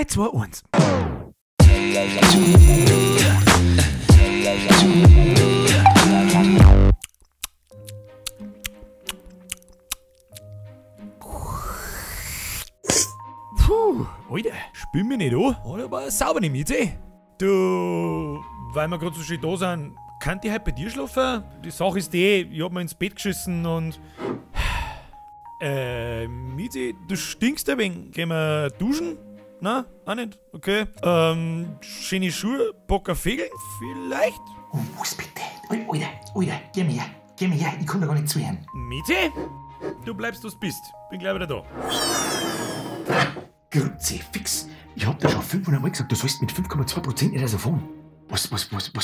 3, 2, 1. Puh, Alter, spül mich nicht an, aber sauber nicht mit, ey. Du, weil wir grad so schön da sind, kann ich heute bei dir schlafen? Die Sache ist die, ich hab mir ins Bett geschissen und... Mizi, du stinkst ein wenig. Gehen wir duschen? Na, auch nicht? Okay. Schöne Schuhe, Bock auf Fegeln? Vielleicht? Um was bitte? Alter, Alter, geh mir her, ich kann da gar nicht zuhören. Mizi? Du bleibst, wo du bist. Bin gleich wieder da. Kruzifix, ich hab dir schon 500 Mal gesagt, du sollst mit 5,2% nicht so fahren. Was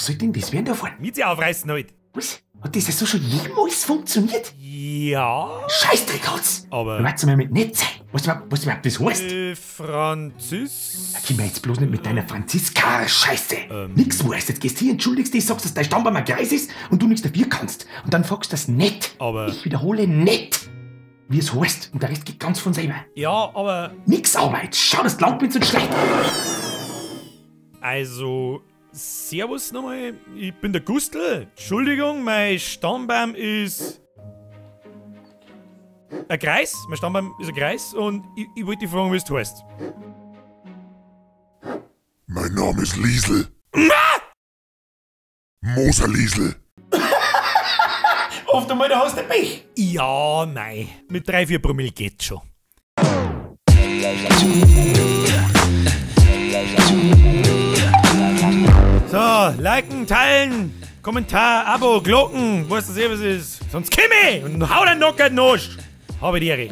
soll denn das werden da fahren? Mizi aufreißen halt. Was? Hat das so schon jemals funktioniert? Ja. Scheißdreck hat's! Aber. Warte mal mit nett sein. Weißt du überhaupt, das heißt? Franzis. Da komm mir jetzt bloß nicht mit deiner Franziska-Scheiße. Nix weißt. Jetzt gehst du hier, entschuldigst dich, sagst, dass dein Stammbaum ein Kreis ist und du nichts dafür kannst. Und dann fragst du das nett. Aber. Ich wiederhole nett, wie es heißt. Und der Rest geht ganz von selber. Ja, aber. Nix Arbeit. Schau, dass du lang bist und schlecht. Also. Servus nochmal, ich bin der Gustl. Entschuldigung, mein Stammbaum ist ein Kreis. Mein Stammbaum ist ein Kreis und ich wollte dich fragen, wie es heißt. Mein Name ist Liesl. Moser Liesl. Oft einmal, da hast du mich. Ja, nein. Mit 3-4 Promille geht's schon. So, liken, teilen, Kommentar, Abo, Glocken, weißt du eh, was ist. Sonst komm ich und hau den Nocker in den Arsch. Habe die Ehre.